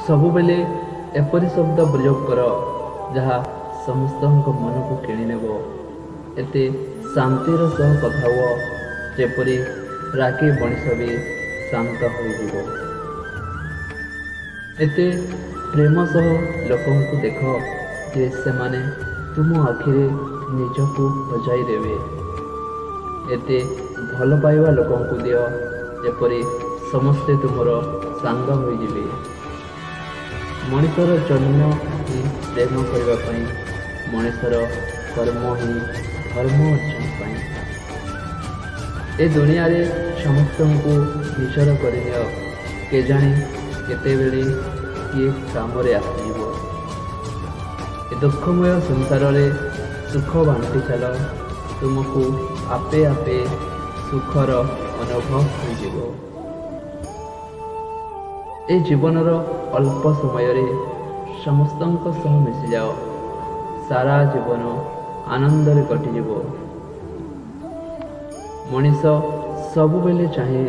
ସବୁବେଳେ ଏପରି ଶବ୍ଦ ପ୍ରୟୋଗ କର ଯାହା ସମସ୍ତଙ୍କ ମନକୁ କିଣିନେବ। ଏତେ ଶାନ୍ତିର ସହ କଥା ହୁଅ ଯେପରି ରାଗି ମଣିଷ ବି ଶାନ୍ତ ହୋଇଯିବ। ଏତେ ପ୍ରେମ ସହ ଲୋକଙ୍କୁ ଦେଖ ଯେ ସେମାନେ ତୁମ ଆଖିରେ ନିଜକୁ ହଜାଇ ଦେବେ। ଏତେ ଭଲ ପାଇବା ଲୋକଙ୍କୁ ଦିଅ ଯେପରି ସମସ୍ତେ ତୁମର ସାଙ୍ଗ ହୋଇଯିବେ। ମଣିଷର ଜନ୍ମ ହିଁ ପ୍ରେମ କରିବା ପାଇଁ, ମଣିଷର କର୍ମ ହିଁ ଧର୍ମ ଅର୍ଜନ ପାଇଁ। ଏ ଦୁନିଆରେ ସମସ୍ତଙ୍କୁ ନିଜର କରିନିଅ, କେଜାଣି କେତେବେଳେ କିଏ କାମରେ ଆସିଯିବ। ଏ ଦୁଃଖମୟ ସଂସାରରେ ସୁଖ ବାଣ୍ଟି ଚାଲ, ତୁମକୁ ଆପେ ଆପେ ସୁଖର ଅନୁଭବ ହୋଇଯିବ। ଏ ଜୀବନର ଅଳ୍ପ ସମୟରେ ସମସ୍ତଙ୍କ ସହ ମିଶିଯାଅ, ସାରା ଜୀବନ ଆନନ୍ଦରେ କଟିଯିବ। ମଣିଷ ସବୁବେଳେ ଚାହେଁ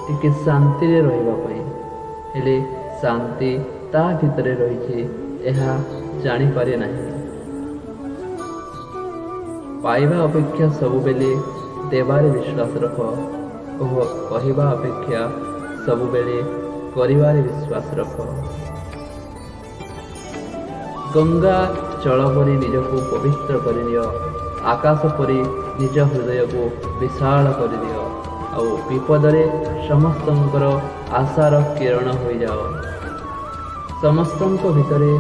ଟିକେ ଶାନ୍ତିରେ ରହିବା ପାଇଁ, ହେଲେ ଶାନ୍ତି ତା ଭିତରେ ରହିଛି ଏହା ଜାଣିପାରେ ନାହିଁ। ପାଇବା ଅପେକ୍ଷା ସବୁବେଳେ ଦେବାରେ ବିଶ୍ୱାସ ରଖ ଓ କହିବା ଅପେକ୍ଷା ସବୁବେଳେ କରିବାରେ ବିଶ୍ୱାସ ରଖ। ଗଙ୍ଗା ଜଳ ପରି ନିଜକୁ ପବିତ୍ର କରିନିଅ, ଆକାଶ ପରି ନିଜ ହୃଦୟକୁ ବିଶାଳ କରିଦିଅ, ଆଉ ବିପଦରେ ସମସ୍ତଙ୍କର ଆଶାର କିରଣ ହୋଇଯାଅ। ସମସ୍ତଙ୍କ ଭିତରେ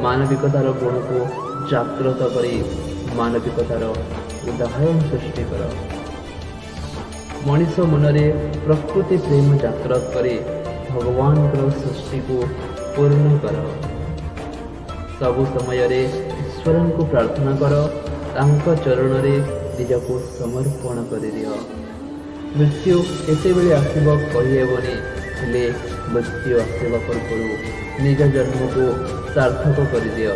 ମାନବିକତାର ଗୁଣକୁ ଜାଗ୍ରତ କରି ମାନବିକତାର ଉଦାହରଣ ସୃଷ୍ଟି କର। ମଣିଷ ମନରେ ପ୍ରକୃତି ପ୍ରେମ ଜାଗ୍ରତ କରି ଭଗବାନଙ୍କର ସୃଷ୍ଟିକୁ ପୂର୍ଣ୍ଣ କର। ସବୁ ସମୟରେ ଈଶ୍ୱରଙ୍କୁ ପ୍ରାର୍ଥନା କର, ତାଙ୍କ ଚରଣରେ ନିଜକୁ ସମର୍ପଣ କରିଦିଅ। ମୃତ୍ୟୁ କେତେବେଳେ ଆସିବ କହିହେବନି, ହେଲେ ମୃତ୍ୟୁ ଆସିବା ପୂର୍ବରୁ ନିଜ ଜନ୍ମକୁ ସାର୍ଥକ କରିଦିଅ।